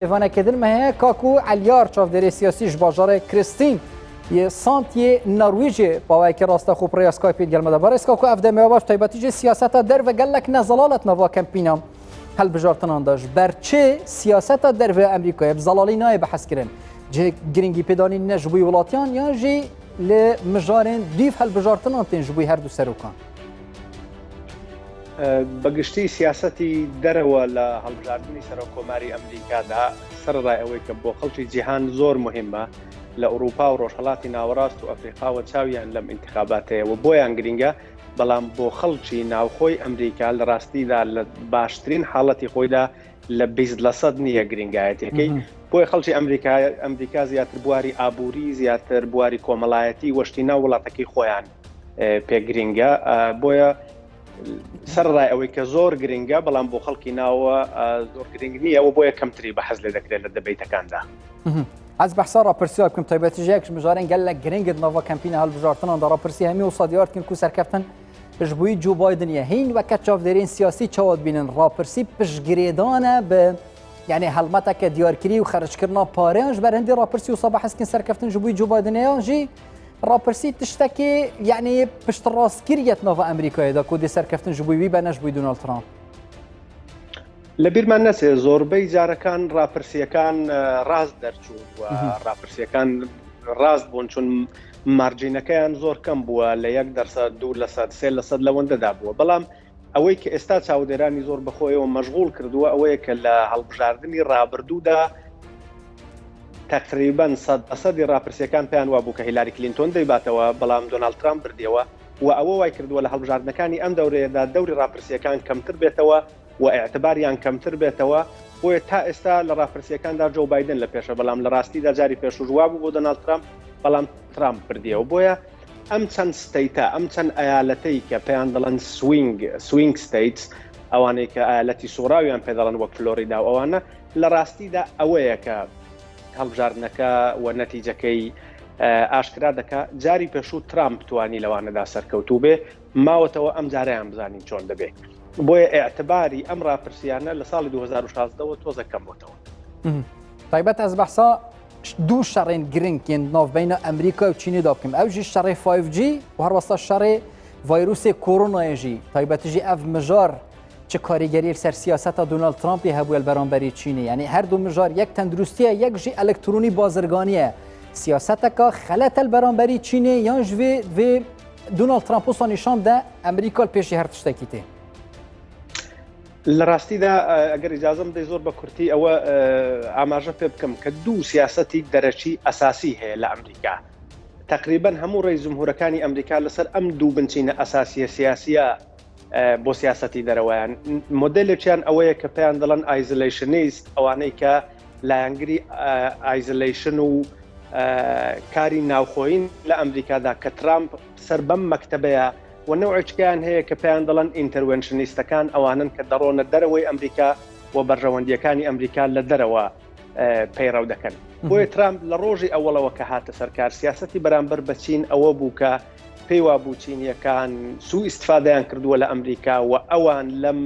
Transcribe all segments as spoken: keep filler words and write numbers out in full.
Pêvaneke din me heye, Kaku Elyar, çavdêrê siyasî ji bajarê Kristîn yê Sant yê Norwêcê, bi awayekî rastex û bi rêya Skypeê digel me de. Berêz Kaku, ev demê we baş, taybetî jî siyaseta derve gelek ne zelal e di nava kempîna hilbijartinan de. Ji ber çi siyaseta derve ya Amerîkayê bi zelalî nayê bihezkirin? Cihê giringî pêdanîn ne ji bo wî welatiyan yan jî li mijarên dûv hilbijartinan tên ji bo her du serokan? بە گشتی سیاسەتی دەرەوە لە هەڵبژاردنی سەرۆکۆماری ئەمریکادا، سەرەڕای ئەوەی کە بۆ خەڵکی جیهان زۆر مهمە، لە ئەوروپا و ڕۆژهەڵاتی ناوەڕاست و ئەفریقاوە چاویان لەم ئینتخاباتەیە و بۆیان گرینگە، بەڵام بۆ خەڵکی ناوخۆی ئەمریکا لە ڕاستیدا لە باشترین حاڵەتی خۆیدا لە بیست لە سەد نییە گرینگایەتیەکەی. بۆیە خەڵکی ئەمریکا ئەمریکا زیاتر بواری ئابووری، زیاتر بواری کۆمەڵایەتی وەشتی ناو وڵاتەکەی خۆیان پێ گرینگە. بۆیە سەرڕای ئەوەی کە زۆر گرنگە، بەڵام بۆ خەڵکی ناوە زۆر گرنگ نییە و بۆیە کەمتری بە حەز لێ دەکرێت لە دەبیتەکاندا. Ez behsa rapirsî bikim, taybetî ji yek ji mijarên gelek giring di nava kempîna hilbijartinan de. Rapirsî hemî wisa diyar dikin ku serkeftin ji bo yî Joe Biden ye. Hîn weke çavdêrên siyasî çawa dibînin? Rapirsî piştgirêdan e bi, yanî helmeteke diyarkirî û xerckirina pareyan ji ber hindî rapirsî wisa behs dikin serkeftin ji bo yî Joe Biden e, yan jî rapirsî tiştekî, yanî piştrastkirî ye di nava Amerîkayê de ku dê serkeftin ji bo wî be, ne ji bo Donald Trump? لە بیرمان نەچێ، زۆربەی جارەکان ڕاپرسیەکان ڕاست دەرچوون و ڕاپرسیەکان ڕاست بوون، چون مارجینەکەیان زۆر کەم بووە، لە یەک دەرسە، دوو لە سەد، سێ لە سەد لەوەندەدا بووە. بەڵام ئەوەی کە ئێستا چاودێرانی زۆر بەخۆیەوە مەشغوڵ کردووە ئەوەیە کە لە هەڵبژاردنی ڕابردوودا تەقریبەن سەد لە سەدی ڕاپرسیەکان پێیان وابوو کە هیلاری کلینتۆن دەیباتەوە، بەڵام دۆناڵد ترامپ بردیەوە و ئەوە وای کردووە لە هەڵبژاردنەکانی ئەم دەورەیەدا دەوری ڕاپرسیەکان کەمتر بێتەوە و ئەعتباریان کەمتر بێتەوە. بۆیە تا ئێستا لە ڕاپرسیەکاندا جۆ بایدن لە پێشە، بەڵام لە ڕاستیدا جاری پێشووش وابوو بۆ دۆناڵد ترامپ، بەڵام ترامپ بردیەوە. بۆیە ئەم چەند ستەیتە، ئەم چەند ئەیالەتەی کە پێیان دەڵێن سوینگ سوینگ ستەیتس، ئەوانەی کە ئەیالەتی سوڕاویان پێ دەڵێن وەک فلۆریدا و ئەوانە، لە ڕاستیدا ئەوەیە کە هەڵبژاردنەکە و نەتیجەکەی ئاشکرا دەکا. جاری پێشوو ترامپ توانی لەوانەدا سەرکەوتوو بێ، ماوەتەوە، ئەم جارەیان بزانین چۆن دەبێ. بۆیە ئەعتباری ئەم ڕاپرسیانە لە ساڵی دوو هەزار و شازدە وە تۆزە کەم بۆتەوە. تایبەت ez behsa دوو şerên giring yên navbeyna Amerîka û Çînê de bikim. Ew jî şerê five G û her wesa şerê vayrûsê koronayê jî. Taybetî jî ev mijar çi karîgeriyê li ser siyaseta Donald Trumpê hebûye li beramberî Çînê? Yanî her du mijar, yek tenduristî ye, yek jî elektronî bazirganî ye. Siyaseteka xelet e li beramberî Çînê yan ji vê, vê Donald Trump wisa nîşan de Amerîka li pêşî her tiştekî tê? لە ڕاستیدا ئەگەر ئیجازەم بدەی زۆر بە کورتی ئەوە ئاماژە پێ بکەم کە دوو سیاسەتی دەرەکی ئەساسی هەیە لە ئەمریکا. تقریبا هەموو ڕێی جمهورەکانی ئەمریکا لەسەر ئەم دوو بنچینە ئەساسیە سیاسیە بۆ سیاسەتی دەرەوەیان. مۆدلێکیان ئەوەیە کە پێیان دەڵێن ئایزلیشنیست، ئەوانەی کە لایەنگری ئایزلیشن و کاری ناوخۆین لە ئەمریکادا کە ترامپ سەر بەم مەکتەبەیە و نەوعێکیان هەیە کە پێیان دەڵێن ئینتەروێنشنیستەکان، ئەوانن کە دەڕۆنە دەرەوەی ئەمریکا و بەرژەوەندیەکانی ئەمریکا لە دەرەوە پەیڕەو دەکەن. بۆیە ترامپ لە ڕۆژی ئەوەڵەوە کە هاتە سەرکار سیاسەتی بەرامبەر بە چین ئەوە بوو کە پێی وابوو چینیەکان سوو ئیستفادەیان کردووە لە ئەمریکا و ئەوان لەم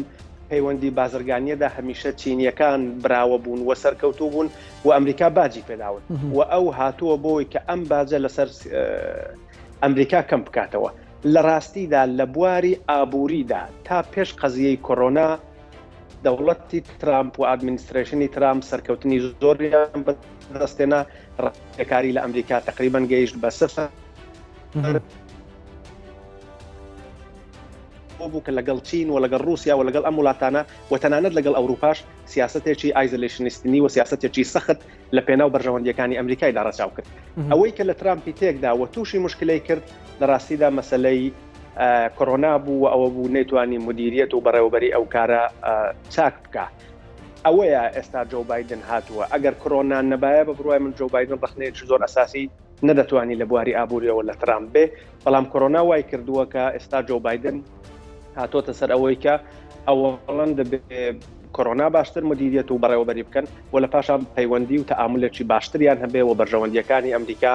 پەیوەندی بازرگانیەدا هەمیشە چینیەکان براوە بوون و سەرکەوتوو بوون و ئەمریکا باجی پێداون و ئەو هاتووە بۆی کە ئەم باجە لەسەر ئەمریکا کەم بکاتەوە. لە ڕاستیدا لە بواری ئابووریدا تا پێش قەزیەی کۆرۆنا دەوڵەتی ترامپ و ئادمینسترەیشنی ترامپ سەرکەوتنی زۆریان بەدەستێنا. ڕێکاری لە ئەمریکا تقریبان گەیشت بە سفر. بۆ بوو کە لەگەڵ چین و لەگەڵ رووسیا و لەگەڵ ئەم وڵاتانە و تەنانەت لەگەڵ ئەوروپاش سیاسەتێکی ئایزلیشنیستنی و سیاسەتێکی سەخت لە پێناو بەرژەوەندیەکانی ئەمریکای داڕەچاو کرد. ئەوەی کە لە ترامپی تێکدا و تووشی مشکلەی کرد لە ڕاستیدا مەسلەی کۆرۆنا بوو و ئەوە بوو نەیتوانی مدیریەت و بەڕێوەبەری ئەو کارە چاک بکە. ئەوەیە ئێستا جۆ بایدن هاتووە. ئەگەر کۆرۆنا نەبایە، بە بڕوای من جۆ بایدن ڕەخنەیەکی زۆر ئەساسی نەدەتوانی لە بواری ئابووریەوە لە ترامپ بێ، بەڵام کۆرۆنا وای کردووە کە ئێستا جۆ بایدن هاتۆتە سەر ئەوەی کە ئەوەڵەن دەبێ کۆرۆنا باشتر مدیریەت و بەڕێوەبەری بکەن و لە پاشان پەیوەندی و تەعاملێکی باشتریان هەبێ و بەرژەوەندیەکانی ئەمریکا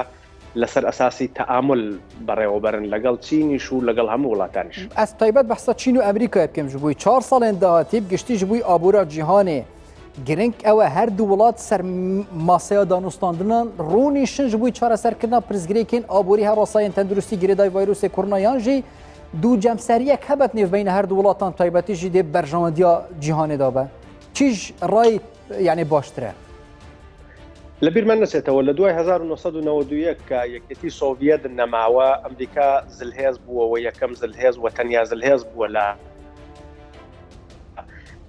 لەسەر ئەساسی تەعامل بەڕێوەبەرن لەگەڵ چینیش و لەگەڵ هەموو وڵاتانیش. Ez taybet behsa Çîn û Amerîkayê bikim. Ji bo çar salên dahatî bi giştî ji bo abûra cîhanê Girîng ew e, her du welat ser m-, masaya danûstandinan rûnîşin ji bo çareserkirina pirsgirêkên aborî, hewasayên tenduristî, girêdayî vîrusê korona yan jî dû cemseriyek hebet nêvbeyna her du welatan, taybetî jî dê berjewendiya cîhanê de be. Çi ji rayî, yanî baştir e? Li bîr me neçêtewe, li duway hezar û neh sed û newed û yek ke Yekêtî Sovyet nemawe, Amerîka zilhêz bûwe, we yekem zilhêz, we tenya zilhêz bûwe le,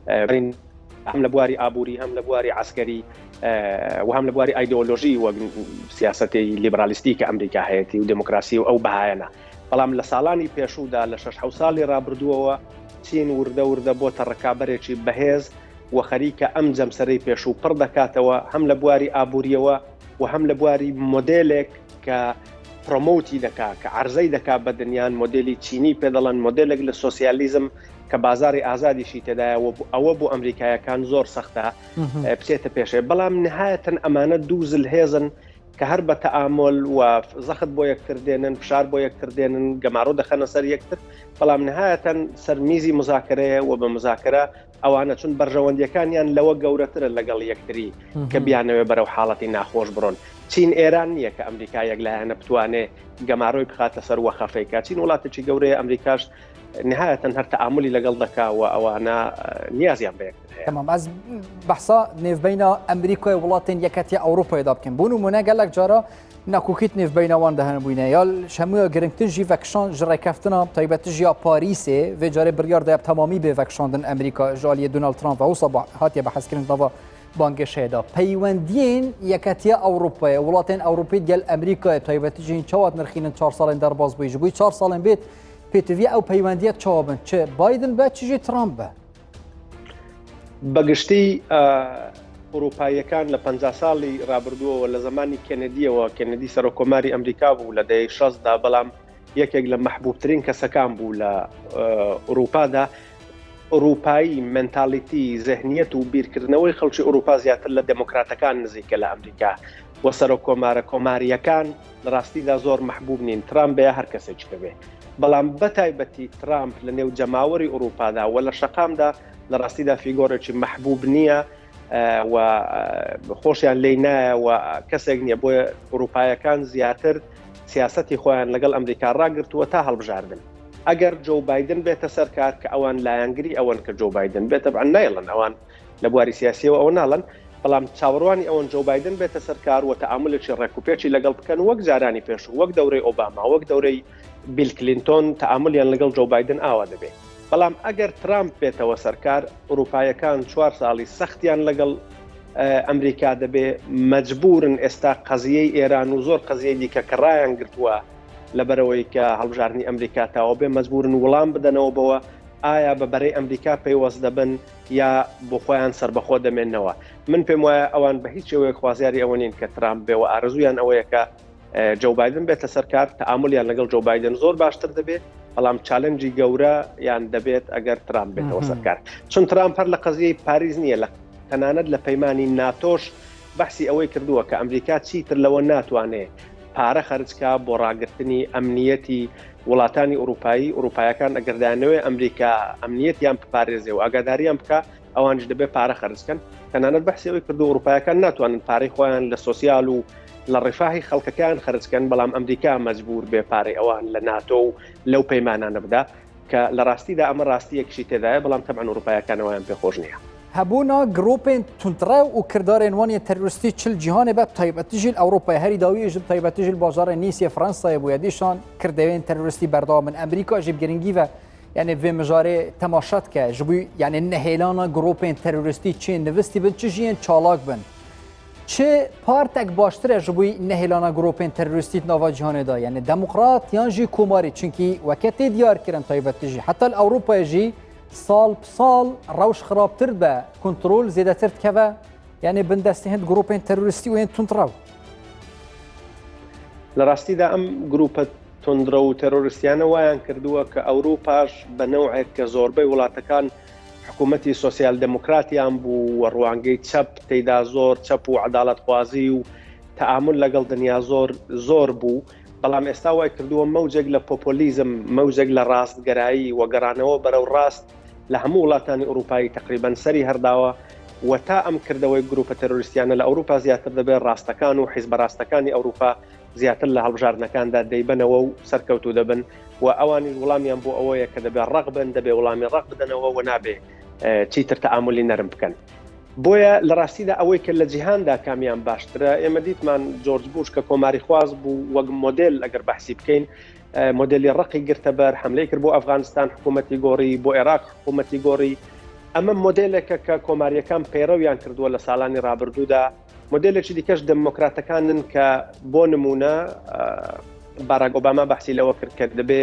e, hem li bwarî aborî, hem li bwarî eskerî, e, û hem li bwarî îdeolojî, wek siyasetê lîberalîstî ke Amerîka heyetî û demokrasî û ew bihayene. Belam li salani pêşû de, li şeş hewt salê rabirdûewe, Çîn wirde wirde bote rikaberekî bihêz û xerîke em cemserê pêşû pir dekatewe, hem li bwarî aboriyê we û hem li bwarî modelek ke promotî deka, ke erzey deka be dinyan, modelî çînî pê dilan, modelek li sosyalîzm ke bazarê azadî jî tê de ye, ewe bû, ewe bû Amerîkayekan zor sext e, e, biçête pêşê. Belam nihayeten emane dû zilhêz in ke her be teamul û zext bo yektir dênin, fişar bo yektir dênin, gemaro dixene ser yektir. Belam nihayeten ser mîzî muzakereye û bi muzakere ewane, çun berjewendiyekaniyan lewe gewretir e legal yektirî ke biyane wê berew haletî naxoş biron. Çîn êran niye ke Amerîka yeklayane bitwane gemaroy bixate ser we xefeyka. Çîn welatekî gewre ye, Amerîkaş nihayeten her teamulî legal deka û ewane, e, niyaziyan bi yektir heye. Tamam, ez behsa nêvbeyna Amerîkayê welatên Yeketiya Ewropayê de bikim. Bo nimûne gelek cara nakokît nêvbeyna wan de hene bûyne. Ya ji hemûya girîngtir jî vekişan ji rêkeftina taybetî jî ya Parîsê, vê carê biryar daye bi temamî bê vekişandin Amerîka ji aliyê Donald Trump ve wisa ba-, hatiye bihezkirin nava bangêşeyê de. Peywendiyên Yeketiya Ewropayê, welatên Ewropî digel Amerîkayê taybetî jî hîn çawa dinirxînin çar salên derbas bûyî? Ji bo çar salên bêt pêtivî ew peywendiye çawa bin? Çi Biden be, çi jî Trump be? Bi giştî, e, Ewropayekan li penca salî rabirdûewe, li zemanî Kennedy'ewe, Kennedy serokomarî Amerîka bû li dehê şest de, belam yekek li mehbûbtirîn kesekan bû li, e, Ewropa de. Ewropayî, mentalîtî, zehniyet û bîrkirinewey xelkê Ewropa ziyatir li demokratekan nizîk e li Amerîka. We serokomare komariyekan li rastî de zor mehbûb nîn. Trump bê ya her kesê çi bibê. Belam bi taybetî Trump li nêv cemawerî Ewropa de we li şeqam de li rastî de fîgorekî mehbûb niye, e, we, e, xweşiyan lê naye we kesek niye. Boye Ewropayekan ziyatir siyasetî xweyan legel Amerîka ragirtûwe ta hilbijardin. Eger Joe Biden bête ser kar, ke ewan layengirî ewan ke Joe Biden bê, teb'en nayelin ewan li bwarî siyasî ew, ew nalin. Belam çaverwanî ewan Joe Biden bête ser kar û teamulekî rêkûpêkî legel bikin, wek caranî pêşû, wek dewrey Obama, wek dewrey Bill Clinton, teamuliyan legel Joe Biden awa dibe. Belam eger Trump bêtewe ser kar, Ewropayekan çar salî sextiyan legel, e, Amerîka dibe, mecbûr in êsta qeziyey Êran û zor qeziyey dîke ke rayan girtûwe li ber ewey ke hilbijartinî Amerîka tawa bê, mecbûr in wilam bidenewe bewe, aya bi berey Amerîka peywest dibin ya bo xweyan serbexwe demênewe. Min pêm waye ewan bi hîç şêweyek xwaziyarî ewe nîn ke Trump bê û arezûyan ewe ye ke, e, Joe Biden bête ser kar, teamuliyan legel Joe Biden zor baştir dibe, belam challenge-ê gewre yan debêt eger Trump bêtewe ser kar. Çun Trump her li qeziyey Parîs niye, li tenanet li peymanî natoş behsî ewey kirdiwe ke Amerîka çîtir lewe natwane pare xerc ka bo ragirtinî emniyetî welatanî Ewropayî. Ewropayekan eger dayane wê Amerîka emniyetiyan biparêze û agadariyan bika, ewan jî dibe pare xerc kin. Tenanet behsê wê kirdo, Ewropayekan natwanin parey xweyan li sosyal û li rifahî xelkekan xerc kin, belam Amerîka mecbûr bê parey ewan li nato û lew peymanane bida, ke li rastî de eme rastiyek jî tê de ye, belam teb'en Ewropayekan ewayan pê xweş niye. Hebûna gropên tundrew û kirdarên wan yên terorîstî çi li cîhanê be, bi taybetî jî li Ewropayê, herî dawiyê jî bi taybetî jî li bajarê Nîsê Fransayê bûye. Dîşan kirdewên terorîstî berdewam in. Amerîka jî bi girîngî ve yanî vê mijarê temaşe dike, ji bo yanî nehêlana gropên terorîstî çi yên nivistî bin, çi jî yên çalak bin. Çi partek baştir e ji bo nehêlana gropên terorîstî di nava cîhanê de, yanî demokrat yan jî komarî? Çunkî weke tê diyar kirin, taybetî jî heta li Ewropayê jî sal bi sal rewş xirabtir be, kontrol zêdetir dikeve, yanî bin destê hin gropên terorîstî û yên tundrew. Li rastî de em grope tundrew û terorîstiyane wayan kirdiwe ke Ewropaş bi new'ek ke zorbey welatekan hikûmetî sosyal demokratiyan bû, we rûangey çep teyda zor, çep û edaletxwazî û teamul legel dinya zor, zor bû. Belam êsta way kirdiwe mewcek li populîzm, mewcek li rastgerayî, we geranewe berew rast li hemû welatanî Ewropayî teqrîben serî her dawe. و تا ئەم کردەوەی گروپە تەرۆریستیانە لە ئەوروپا زیاتر دەبێت، ڕاستەکان و حیزبە ڕاستەکانی ئەوروپا زیاتر لە هەڵبژاردنەکاندا دەیبەنەوە و سەرکەوتوو دەبن و ئەوانیش وڵامیان بۆ ئەوەیە کە دەبێت ڕق بن، دەبێت وڵامی ڕق بدەنەوە و نابێ، ئە، چیتر تەعاملی نەرم بکەن. بۆیە لە ڕاستیدا ئەوەی کە لە جیهاندا کامیان باشترە، ئێمە دیتمان جۆرج بوش کە کۆماری خواز بوو، وەک مۆدێل ئەگەر بەحسی بکەین، ئە، مۆدێلی ڕقی گرتە بەر، حملەی کرد بۆ ئەفغانستان، حکوومەتی گۆڕی، بۆ عێراق حکوومەتی گۆڕی. ئەمە مۆدێلێکە کە کۆماریەکان پەیڕەویان کردووە لە ساڵانی ڕابردوودا. مۆدێلێکی دیکەش دموکراتەکانن کە بۆ نمونە، ئە، باراک ئۆباما بەحسی لەوە کرد کە دەبێ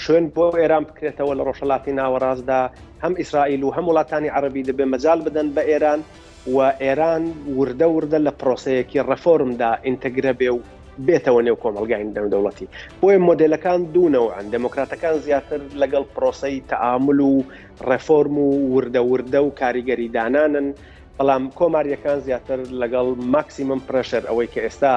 شوێن بۆ ئێران بکرێتەوە لە ڕۆژهەڵاتی ناوەڕاستدا، هەم ئیسرائیل و هەم وڵاتانی عەرەبی دەبێ مەجال بدەن بە ئێران و ئێران وردە وردە لە پرۆسەیەکی ڕێفۆرمدا ئینتەگرە بێ و بێتەوە نێو کۆمەلگای نێودەوڵەتی. بۆیە مۆدێلەکان دوو نەوعن، دموکراتەکان زیاتر لەگەڵ پرۆسەی تەعامل و ڕێفۆرم و وردە وردە و کاریگەری دانانن، بەڵام کۆماریەکان زیاتر لەگەڵ ماکسیمم پرێشەر، ئەوەی کە ئێستا،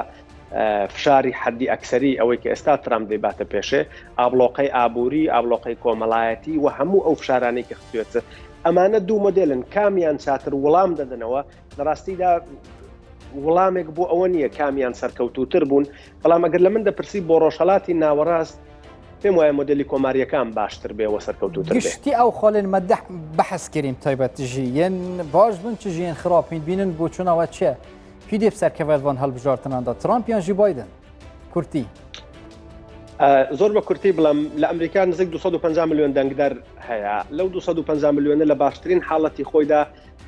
ئە، فشاری حەدی ئەکسەری، ئەوەی کە ئێستا ترامپ دەیباتە پێشێ، ئابلۆقەی ئابووری، ئابلۆقەی کۆمەڵایەتی و هەموو ئەو فشارانەی کە خستوێتە. ئەمانە دوو مۆدێلن، کامیان چاتر وڵام دەدەنەوە؟ لە ڕاستیدا وڵامێک بۆ ئەوە نییە کامیان سەرکەوتووتر بوون، بەڵام ئەگەر لە من دەپرسی بۆ ڕۆژهەڵاتی ناوەڕاست، پێم وایە مۆدێلی کۆماریەکان باشتر بێ و سەرکەوتووتر بێ. گشتی ئەو خاڵێن مە دەح-، بەحس کریم تایبەت جی یەن باش بن، چ جی یەن خراپین بینن، بۆ چونەوە چه؟ پی دی ئێف سەرکەوێت وان هەڵبژارتناندا، ترامپ یان جی بایدن؟ کورتی. ئە، زۆر بە کورتی بڵام، لە ئەمریکا نزیک دوو سەد و پەنجا ملیۆن دەنگدەر هەیە. لەو دوو سەد و پەنجا ملیۆنە لە باشترین حاڵەتی خۆیدا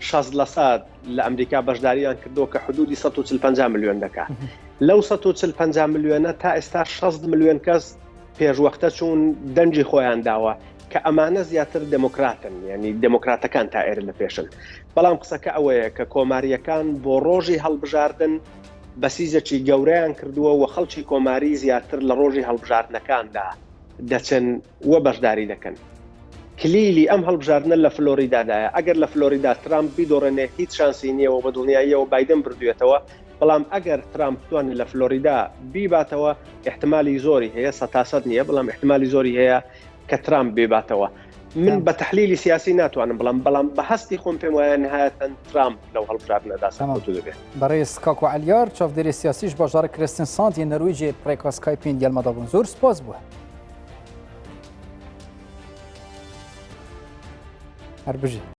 شەست لە سەد لە ئەمریکا بەشداریان کردووە کە حدودی سەد و چل پەنجا ملیۆن دەکا. لەو سەد و چل پەنجا ملیۆنە تا ئێستا شەست ملیۆن کەس پێشوەختە چوون دەنگی خۆیان داوە کە ئەمانە زیاتر دموکراتن، یعنی دموکراتەکان تا ئێرە لە پێشن. بەڵام قسەکە ئەوەیە کە کۆماریەکان بۆ ڕۆژی هەڵبژاردن بەسیجەکی گەورەیان کردووە و خەڵکی کۆماری زیاتر لە ڕۆژی هەڵبژاردنەکاندا دەچن و بەشداری دەکەن. کلیلی ئەم هەڵبژاردنە لە فلۆریدادایە. ئەگەر لە فلۆریدا ترامپ بیدۆڕێنێ، هیچ شانسی نییە و بە دڵنیاییەوە بایدن بردوێتەوە، بەڵام ئەگەر ترامپ بتوانێت لە فلۆریدا بیباتەوە، احتمالی زۆری هەیە، سەد تا سەد نییە، بەڵام احتمالی زۆری هەیە کە ترامپ بیباتەوە. من بە تحلیلی سیاسی ناتوانم، بەڵام، بەڵام بە هەستی خۆم پێم وایە نهایەتەن ترامپ لەو هەڵبژاردنەدا سەرکەوتوو دەبێت. بەڕێز کاکو عەلیار، چاودێری سیاسیش باژارە کرستن سانت یە نەرویجێ پرێکاس کایپین گەلمەدا بوون. زۆر سپاس بووە. هەر بژی.